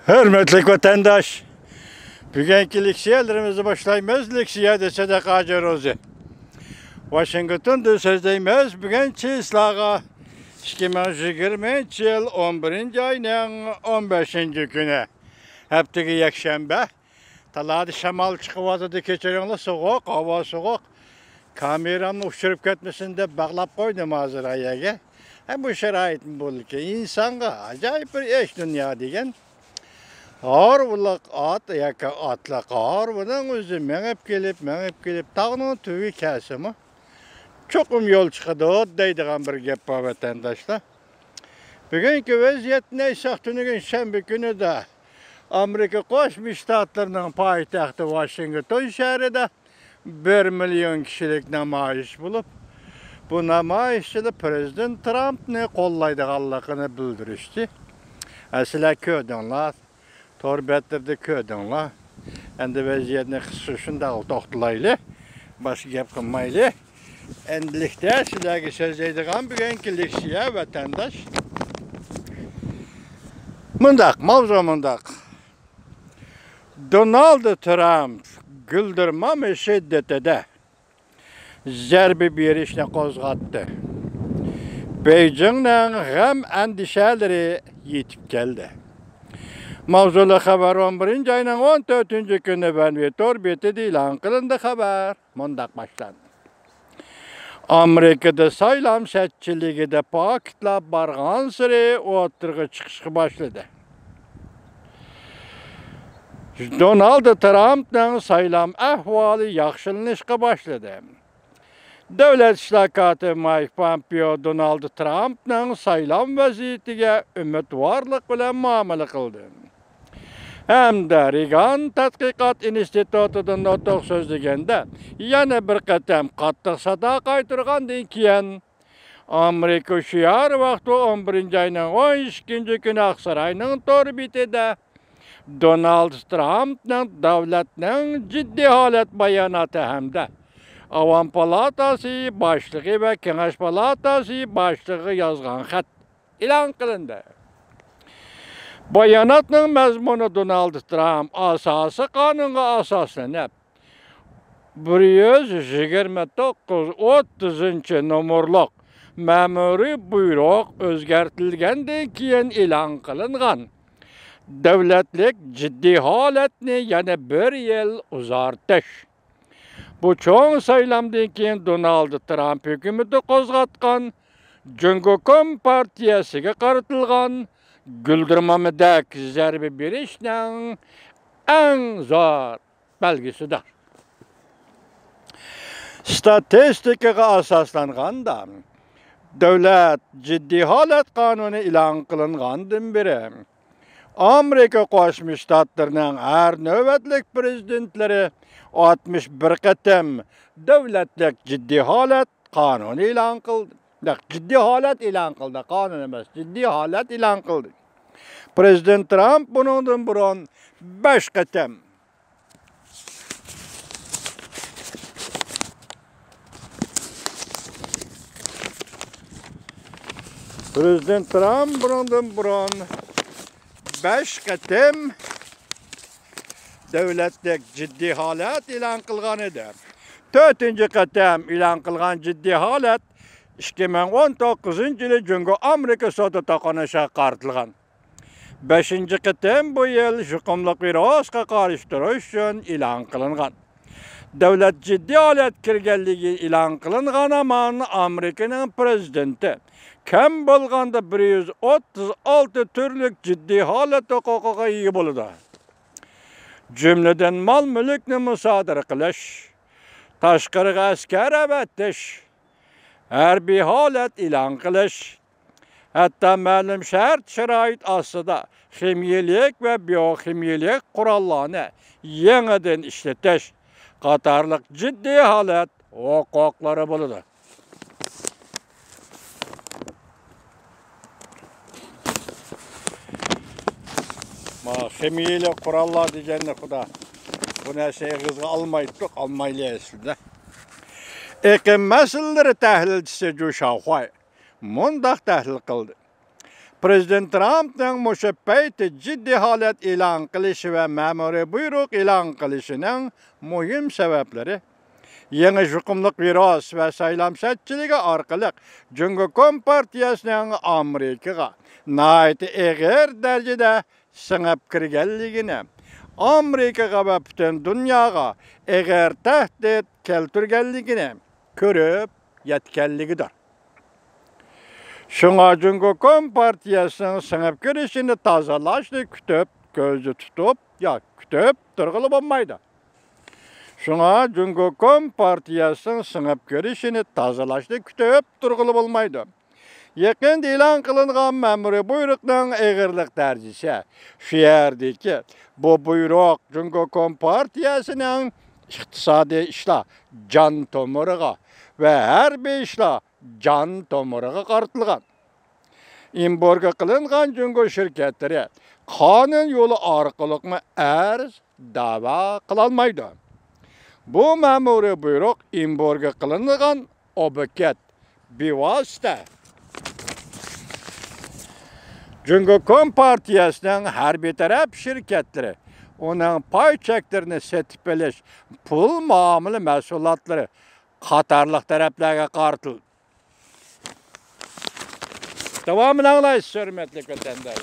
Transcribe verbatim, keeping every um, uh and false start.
ھۆرمەتلىك ۋەتەنداش، بۈگۈنكى لېكسىيەلىرىمىزنى باشلايمىز. لېكسىيەدە سەدىقە ھاجى روزى. ۋاشىنگتوندىن سۆزلەيمىز. بۈگۈن چىسلاغا ئىككى مىڭ يىگىرمىنچى يىل ئون بىرىنچى ئاينىڭ ئون بەشىنچى كۈنى، ھەپتىگە يەكشەنبە. تالادا شامال چىقىۋاتىدۇ، كەچۈرۈڭلار، سوغۇق، ھاۋا سوغۇق. كامېرامنى ئۇچۇرۇپ كەتمىسۇن دەپ باغلاپ قويدۇم ھازىر ئايەگە. ھە، بۇ شارائىتمۇ بولىدىكەن. ئىنسانغا ئاجايىپ بىر ئىش دۇنيا دېگەن. ھارۋىلىق ئات ياكى ئاتلىق ھارۋىنىڭ ئۆزى مېڭىپ كېلىپ، مېڭىپ كېلىپ، تاغنىڭ تۈۋىگە كەلسىمۇ، چوقۇم يول چىقىدۇ دەيدىغان بىر گەپ بار، ۋەتەنداشلار. بۈگۈنكى ۋەزىيەتنى ئېيتساق، تۈنۈگۈن شەنبە كۈنىدە ئامېرىكا قوشما شتاتلىرىنىڭ پايتەختى ۋاشىنگتون شەھىرىدە بىر مىليون كىشىلىك نامايىش بولۇپ، بۇ نامايىشچىلار پىرېزىدېنت ترامپنى قوللايدىغانلىقىنى بىلدۈرۈشتى. ھە، سىلەر كۆردۈڭلار، تور بەتلىرىدە كۆردۈڭلار. ئەمدى ۋەزىيەتنى قىسقىچە شۇنداق توختىلايلى، باشقا گەپ قىلمايلى. ئەمدىلىكتە سىلەرگە سۆزلەيدىغان بۈگۈنكى لېكسىيە، ۋەتەنداش، مۇنداق، ماۋزۇ مۇنداق. دونالد ترامپ گۈلدۈرمام شىددىتىدە زەربە بېرىشنى قوزغاتتى. بېيجىڭنىڭ غەم-ئەندىشەلىرى يېتىپ كەلدى. ماۋزۇلۇق خەۋەر ئون بىرىنچى ئاينىڭ ئون تۆتىنچى كۈنى ۋەنۋى تور بېتىدە ئېلان قىلىندى. خەۋەر مۇنداق باشلاندى. ئامېرىكىدا سايلام سەتچىلىكىدە پاكىتلار بارغانسېرى ئوتتۇرىغا چىقىشقا باشلىدى. دونالد ترامپنىڭ سايلام ئەھۋالى ياخشىلىنىشقا باشلىدى. دۆلەت ئىشلار كاتىپى مايك پومپېئو دونالد ترامپنىڭ سايلام ۋەزىيىتىگە ئۈمىدۋارلىق بىلەن مۇئامىلە قىلدى. ھەمدە رېگان تەتقىقات ئىنستىتۇتىدا نۇتۇق سۆزلىگەندە، يەنە بىر قېتىم قاتتىق سادا قايتۇرغاندىن كېيىن، ئامېرىكا ھوشيار ۋاقتى ئون بىرىنچى ئاينىڭ ئون ئىككىنچى كۈنى ئاقساراينىڭ تور بېتىدە دونالد ترامپنىڭ دۆلەتنىڭ جىددىي ھالەت باياناتى ھەمدە ئاۋام پالاتاسى باشلىقى ۋە كېڭەش پالاتاسى باشلىقىغا يازغان خەت ئېلان قىلىندى. باياناتنىڭ مەزمۇنى دونالد ترامپ ئاساسىي قانۇنغا ئاساسلىنىپ، بىر يۈز يىگىرمە توققۇز ئوتتۇزىنچى نومۇرلۇق مەمۇرىي بۇيرۇق ئۆزگەرتىلگەندىن كېيىن ئېلان قىلىنغان دۆلەتلىك جىددىي ھالەتنى يەنە بىر يىل ئۇزارتىش. بۇ چوڭ سايلامدىن كېيىن دونالد ترامپ ھۆكۈمىتى قوزغاتقان جۇڭگو كومپارتىيەسىگە قارىتىلغان گۈلدۈرمامىدەك زەربە بېرىشنىڭ ئەڭ زور بەلگىسىدۇر. ستاتىستىكىغا ئاساسلانغاندا، دۆلەت جىددىي ھالەت قانۇنى ئېلان قىلىنغاندىن بېرى، ئامېرىكا قوشما شتاتلىرىنىڭ ھەر نۆۋەتلىك پىرېزىدېنتلىرى ئاتمىش بىر قېتىم دۆلەتلىك جىددىي ھالەت قانۇنى ئېلان قىلدى. ياق، جىددىي ھالەت ئېلان قىلدى. قانۇن ئەمەس، جىددىي ھالەت ئېلان قىلدى. پىرېزىدېنت ترامپ بۇنىڭدىن بۇرۇن بەش قېتىم پىرېزىدېنت ترامپ بۇنىڭدىن بۇرۇن بەش قېتىم دۆلەتلىك جىددىي ھالەت ئېلان قىلغان ئىدى. تۆتىنچى قېتىم ئېلان قىلغان جىددىي ھالەت ئىككى مىڭ ئون توققۇزىنچى يىلى جۇڭگو ئامېرىكا سودا توقۇنۇشىغا قارىتىلغان. بەشىنچى قېتىم بۇ يىل يۇقۇملۇق ۋىرۇسقا قارشى تۇرۇش ئۈچۈن ئېلان قىلىنغان. دۆلەت جىددىي ھالەتكە كىرگەنلىكى ئېلان قىلىنغان ھامان ئامېرىكىنىڭ پىرېزىدېنتى كەم بولغاندا بىر يۈز ئوتتۇز ئالتە تۈرلۈك جىددىي ھالەت ھوقۇقىغا ئىگە بولىدۇ. جۈملىدىن مال-مۈلۈكنى مۇسادىرە قىلىش، تاشقىرىغا ئەسكەر ئەۋەتىش، ھەربىي ھالەت ئېلان قىلىش، ھەتتا مەلۇم شەرت-شارائىت ئاستىدا خىمىيەلىك ۋە بىيوخىمىيەلىك قوراللارنى يېڭىدىن ئىشلىتىش قاتارلىق جىددىي ھالەت ھوقۇقلىرى بولىدۇ. ما خىمىيەلىك قوراللار دېگەننى خۇدا، بۇ نەرسە ئېغىزغا ئالمايتتۇق، ئالمايلى ئەسلىدە. ئېقىم مەسىلىلىرى تەھلىلچىسى جۇ شاۋخۇەي مۇنداق تەھلىل قىلدى. پرېزىدېنت ترامپنىڭ مۇشۇ پەيتتە جىددىي ھالەت ئېلان قىلىشى ۋە مەمۇرىي بۇيرۇق ئېلان قىلىشىنىڭ مۇھىم سەۋەبلىرى، يېڭى يۇقۇملۇق ۋىرۇس ۋە سايلام سەتچىلىكى ئارقىلىق جۇڭگو كومپارتىيەسىنىڭ ئامېرىكىغا ناھايىتى ئېغىر دەرىجىدە سىڭىپ كىرگەنلىكىنى، ئامېرىكىغا ۋە پۈتۈن دۇنياغا ئېغىر تەھدىت كەلتۈرگەنلىكىنى كۆرۈپ يەتكەنلىكىدۇر. شۇڭا جۇڭگو كومپارتىيەسىنىڭ سىڭىپ كىرىشىنى تازىلاشنى كۈتۈپ، كۆزدە تۇتۇپ يا كۈتۈپ تۇرغىلى بولمايدۇ. شۇڭا جۇڭگو كومپارتىيەسىنىڭ سىڭىپ كىرىشىنى تازىلاشنى كۈتۈپ تۇرغىلى بولمايدۇ. يېقىندا ئېلان قىلىنغان مەمۇرىي بۇيرۇقنىڭ ئېغىرلىق دەرىجىسى، شۇ يەردىكى بۇ بۇيرۇق جۇڭگو كومپارتىيەسىنىڭ ئىقتىسادىي ئىشلار جان تومۇرىغا ۋە ھەربىي ئىشلار جان تومۇرىغا قارىتىلغان. ئېمبارگو قىلىنغان جۇڭگو شىركەتلىرى قانۇن يولى ئارقىلىقمۇ ئەرز، دەۋا قىلالمايدۇ. بۇ مەمۇرىي بۇيرۇق ئېمبارگو قىلىنغان ئوبيېكت بىۋاسىتە جۇڭگو كومپارتىيەسىنىڭ ھەربىي تەرەپ شىركەتلىرى، ئۇنىڭ پاي چەكلىرىنى سېتىپ ئېلىش، پۇل مۇئامىلە مەھسۇلاتلىرى قاتارلىق تەرەپلەرگە قارىتىلدى. داۋامىنى ئاڭلايسىز، ھۆرمەتلىك ۋەتەنداش.